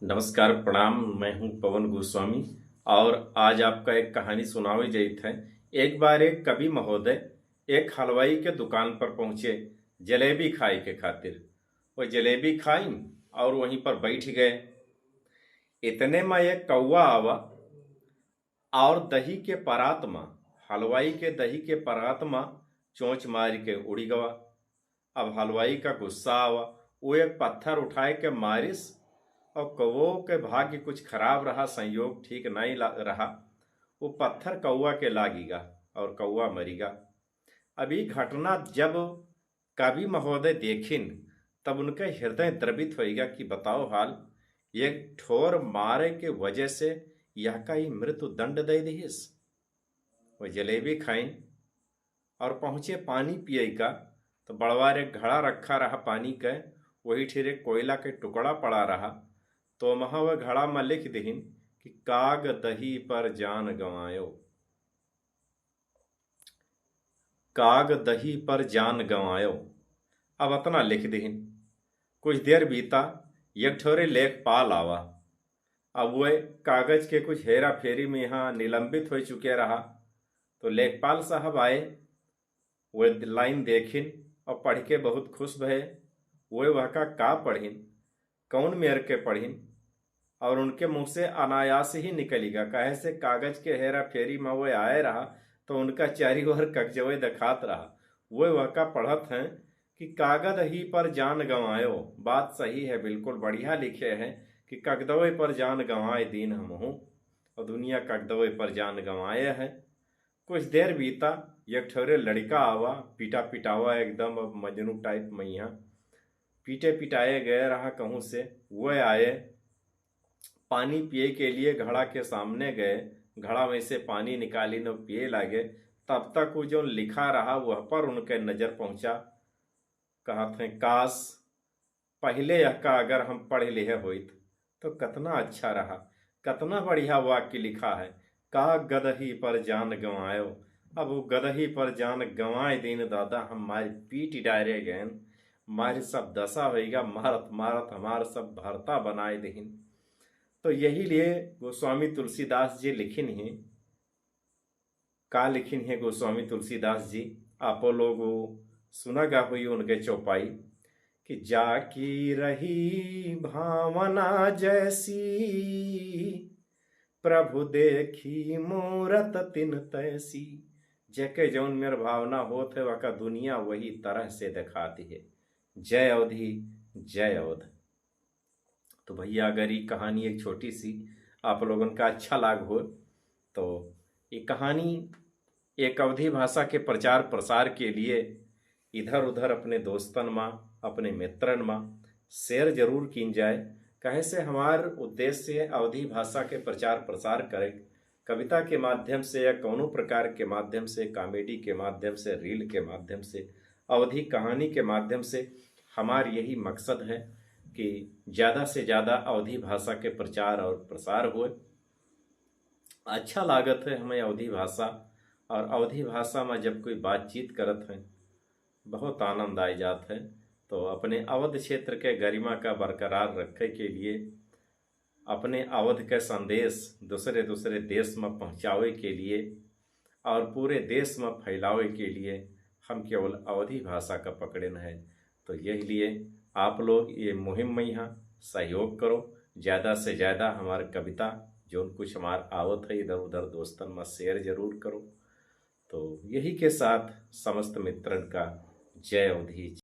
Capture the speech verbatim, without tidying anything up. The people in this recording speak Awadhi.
नमस्कार, प्रणाम। मैं हूं पवन गोस्वामी और आज आपका एक कहानी सुनावे जाइत है। एक बार एक कवि महोदय एक हलवाई के दुकान पर पहुंचे जलेबी खाए के खातिर। वो जलेबी खाइन और वहीं पर बैठ गए। इतने में एक कौवा आवा और दही के परात मा, हलवाई के दही के परात मा चोंच मारि के उड़ि गवा। अब हलवाई का गुस्सा आवा, वो एक पत्थर उठाए के मारिस और कौवो के भाग्य कुछ खराब रहा, संयोग ठीक नहीं ला-, रहा। वो पत्थर कौवा के लागिगा और कौवा मरिगा। अब ई घटना जब कवि महोदय देखिन, तब उनके हृदय द्रवित होइगा कि बताओ हाल, एक ठोर मारे के वजह से यह का ई मृत्यु दंड दे दिहिस। वो जलेबी खाइन और पहुँचे पानी पिए का, तो बड़वार एक घड़ा रखा रहा पानी के, वही ठेरे कोयला के टुकड़ा पड़ा रहा। तो महा वह घड़ा में लिख दिहिन कि काग दही पर जान गंवायो, काग दही पर जान गंवायो। अब अतना लिख दिहिन। कुछ देर बीता, एक ठोरे लेखपाल आवा। अब वह कागज के कुछ हेरा फेरी में यहाँ निलंबित हो चुके रहा, तो लेखपाल साहब आए, वह लाइन देखिन और पढ़ के बहुत खुश भये। वह वह का, का पढ़िन, कौन मेर के पढ़िन, और उनके मुँह से अनायास ही निकलिगा, काहे से कागज के हेरा फेरी में वह आए रहा, तो उनका चारी ओर कगजवे देखात रहा। वह वह का पढ़त हैं कि कागद ही पर जान गंवायो। बात सही है, बिल्कुल बढ़िया लिखे हैं कि कगदवे पर जान गंवाए दीन हमहूँ, और दुनिया कगदवे पर जान गंवाए है। कुछ देर बीता, एक ठौरे लड़िका आवा, पीटा पिटावा एकदम, अब मजनू टाइप में यहाँ पीटे पिटाए गए रहा कहूँ से, वह आए, पानी पिए के लिए घड़ा के सामने गए, घड़ा में से पानी निकालिन और पिए लागे। तब तक वो जो लिखा रहा, वह पर उनके नजर पहुँचा। कहत हैं, काश, पहिले यह का अगर हम पढ़ लिहे होइत, तो कतना अच्छा रहा। कतना बढ़िया वाक्य लिखा है, "का गदही पर जान गंवायो।" अब वो गदही पर जान गंवाए दीन दादा, हम मार पीट डारे गए, मार सब दशा होइगा, मारत मारत हमार सब भरता बनाए दीन। तो यही लिए गोस्वामी तुलसीदास जी लिखिन ही, का लिखिन है गोस्वामी तुलसीदास जी, आपो लोग वो सुना गा हुई उनके चौपाई कि "जाकी रही भावना जैसी, प्रभु देखी मूरत तिन तैसी।" जेके जौन मेर भावना होत है, वका दुनिया वही तरह से दिखाती है। जय अवधी, जय अवध। तो भैया, अगर ये कहानी एक छोटी सी आप लोगन का अच्छा लाग हो, तो ये कहानी एक अवधी भाषा के प्रचार प्रसार के लिए इधर उधर अपने दोस्तन मा, अपने मित्रन मा share जरूर कीन जाए। काहे से हमार उद्देश्य अवधी भाषा के प्रचार प्रसार करे, कविता के माध्यम से या कौनो प्रकार के माध्यम से, comedy के माध्यम से, reel के माध्यम से, अवधी कहानी के माध्यम से हमार यही मकसद है कि ज़्यादा से ज़्यादा अवधी भाषा के प्रचार और प्रसार होए। अच्छा लागत है हमें अवधी भाषा, और अवधी भाषा में जब कोई बातचीत करत है, बहुत आनंद आए जात है। तो अपने अवध क्षेत्र के गरिमा का बरकरार रखे के लिए, अपने अवध के संदेश दूसरे दूसरे देश में पहुँचावे के लिए और पूरे देश में फैलावे के लिए हम केवल अवधी भाषा का पकड़ेन है। तो यही लिए आप लोग ये मुहिम में यहाँ सहयोग करो, ज़्यादा से ज़्यादा हमार कविता, जौन कुछ हमार आवत है इधर उधर, दोस्तन में share जरूर करो। तो यही के साथ समस्त मित्रन का जय अवधी।